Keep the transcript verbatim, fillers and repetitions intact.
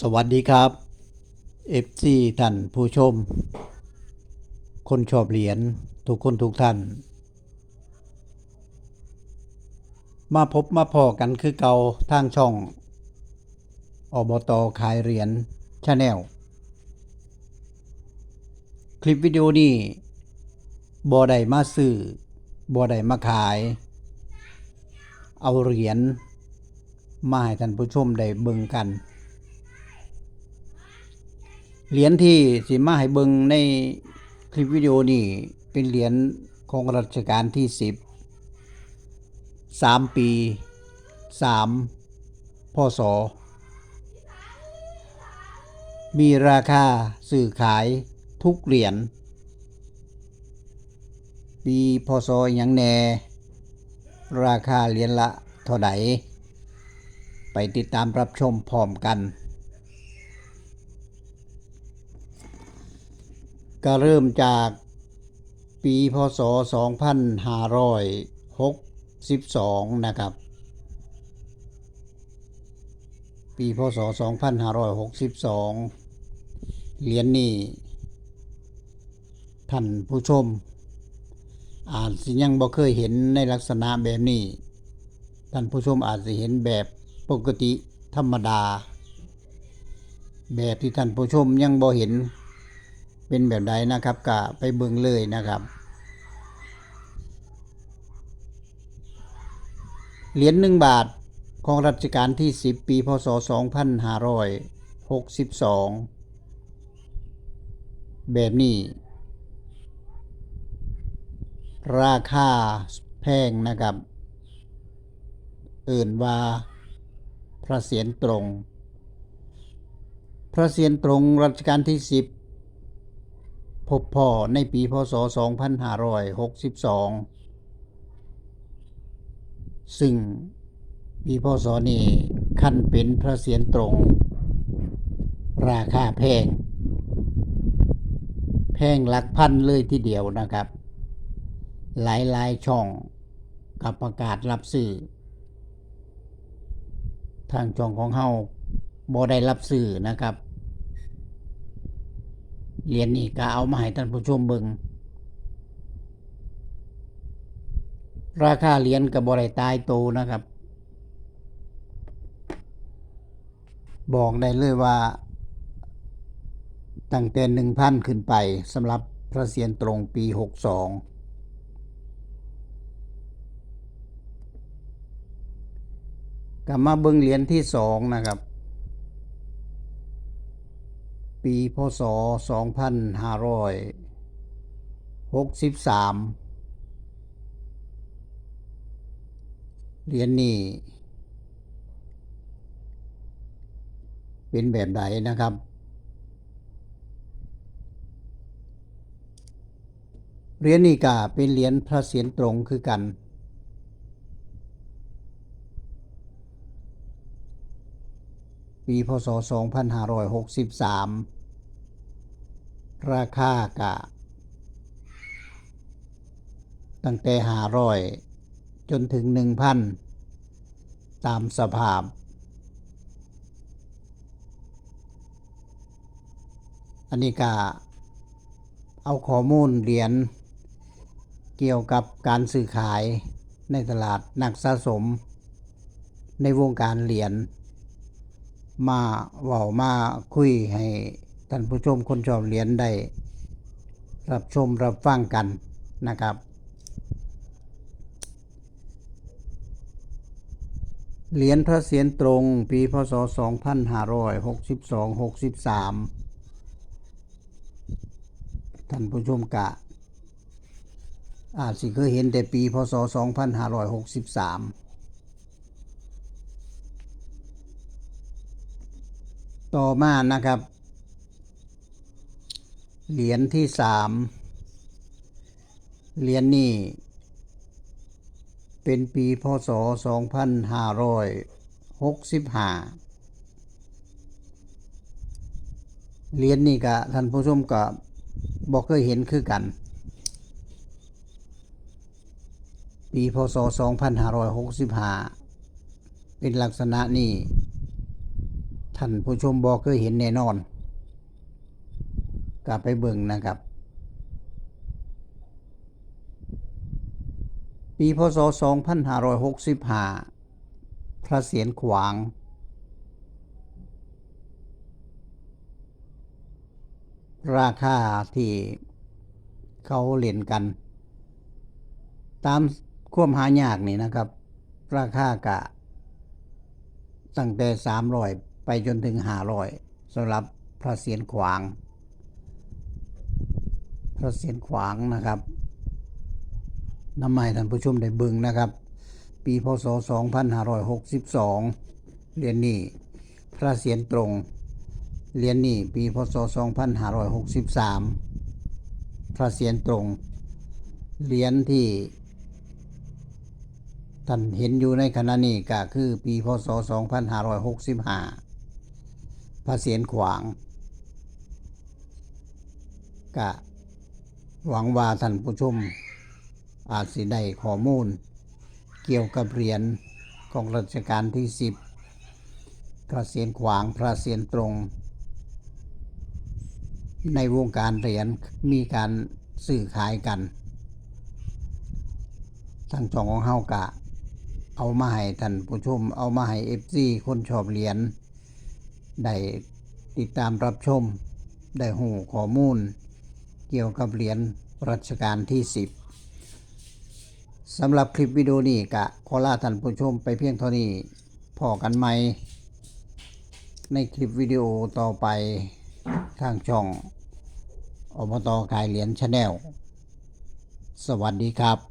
สวัสดีครับ เอฟซี ท่านผู้ชม คนชอบเหรียญทุกคนทุกท่าน มาพบมาพ้อกันคือเก่าทางช่อง อบต.ขายเหรียญ Channel คลิปวิดีโอนี้บ่ได้มาซื้อบ่ได้มาขาย เอาเหรียญมาให้ท่านผู้ชมได้เบิ่งกัน เหรียญที่สิมาให้เบิ่งในคลิปวิดีโอนี้เป็นเหรียญของรัชกาลที่สิบ สามปี สาม พ.ศ. มีราคาซื้อขายทุกเหรียญ ปี พ.ศ. หยังแน่ ราคาเหรียญละเท่าใด ไปติดตามรับชมพร้อมกัน ก็เริ่มจากปี พ.ศ. สองพันห้าร้อยหกสิบสอง นะครับ ปี พ.ศ. สองพันห้าร้อยหกสิบสอง เหรียญนี้ ท่านผู้ชม อาจสิยังบ่เคยเห็นในลักษณะแบบนี้ ท่านผู้ชมอาจสิเห็นแบบปกติธรรมดา แบบที่ท่านผู้ชมยังบ่เห็น เป็นแบบใดนะครับ ก็ไปเบิ่งเลยนะครับ เหรียญหนึ่งบาทของรัชกาลที่สิบ ปี พ.ศ. สองพันห้าร้อยหกสิบสอง แบบนี้ ราคาแพงนะครับ เอิ้นว่าพระเศียรตรง พระเศียรตรงรัชกาลที่สิบ พบพ้อในปี พ.ศ. สองพันห้าร้อยหกสิบสอง ซึ่งปี พ.ศ. นี้คันเป็นพระเศียรตรง ราคาแพง แพงหลักพันเลยทีเดียวนะครับ หลายๆ ช่องก็ประกาศรับซื้อ ทางช่องของเฮาบ่ได้รับซื้อนะครับ เหรียญนี้ก็เอามาให้ท่านผู้ชมเบิ่ง ราคาเหรียญก็บ่ได้ตายโตนะครับ บอกได้เลยว่า ตั้งแต่ หนึ่งพัน ขึ้นไป สำหรับพระเศียรตรงปี หกสอง กลับมาเบิ่งเหรียญที่สองนะครับ ปี พ.ศ. สองพันห้าร้อยหกสิบสาม เหรียญนี้ เป็นแบบใดนะครับ เหรียญนี้ก็เป็นเหรียญพระเศียรตรงคือกัน ปี พ.ศ. สองพันห้าร้อยหกสิบสาม ราคากะ ตั้งแต่ ห้าร้อย จนถึง หนึ่งพัน ตามสภาพ อันนี้ก็เอาข้อมูลเหรียญ เกี่ยวกับการซื้อขายในตลาดนักสะสม ในวงการเหรียญ มาเว้ามาคุยให้ท่านผู้ชมคนชอบเหรียญได้รับชมรับฟังกันนะครับ เหรียญพระเศียรตรงปี พ.ศ. สองพันห้าร้อยหกสิบสอง หกสิบสาม ท่านผู้ชมกะ อาจสิเคยเห็นแต่ปี พ.ศ. สองพันห้าร้อยหกสิบสาม ต่อมานะครับ เหรียญที่สาม เหรียญนี้ เป็นปี พ.ศ. สองพันห้าร้อยหกสิบห้า เหรียญนี้ก็ท่านผู้ชมก็บ่เคยเห็นคือกัน ปี พ.ศ. สองพันห้าร้อยหกสิบห้า เป็นลักษณะนี้ ไท ท่านผู้ชมบ่เคยเห็นแน่นอน ก็ไปเบิ่งนะครับ ปี พ.ศ. สองพันห้าร้อยหกสิบห้า พระเศียรขวาง ราคาที่เขาเล่นกัน ตามความหายากนี่นะครับ ราคากะตั้งแต่ สามร้อย ไปจนถึง ห้าร้อย สำหรับพระเศียรขวาง พระเศียรขวางนะครับ นำมาให้ท่านผู้ชมได้เบิ่งนะครับ ปี พ.ศ. สองพันห้าร้อยหกสิบสอง เหรียญนี้ พระเศียรตรง เหรียญนี้ ปี พ.ศ. สองพันห้าร้อยหกสิบสาม พระเศียรตรง เหรียญที่ท่านเห็นอยู่ในขณะนี้ก็คือปี พ.ศ. สองพันห้าร้อยหกสิบห้า พระเศียรขวาง ก็หวังว่าท่านผู้ชมอาจสิได้ข้อมูลเกี่ยวกับเหรียญของรัชกาลที่ สิบ พระเศียรขวาง พระเศียรตรง ในวงการเหรียญมีการซื้อขายกัน ทางช่องของเฮากะเอามาให้ท่านผู้ชม เอามาให้ เอฟซี คนชอบเหรียญ ได้ติดตามรับชม ได้ฮู้ข้อมูลเกี่ยวกับเหรียญรัชกาลที่ สิบ สำหรับคลิปวิดีโอนี้กะขอลาท่านผู้ชมไปเพียงเท่านี้ พ้อกันใหม่ในคลิปวิดีโอต่อไป ทางช่อง อบต.ขายเหรียญ Channel สวัสดีครับ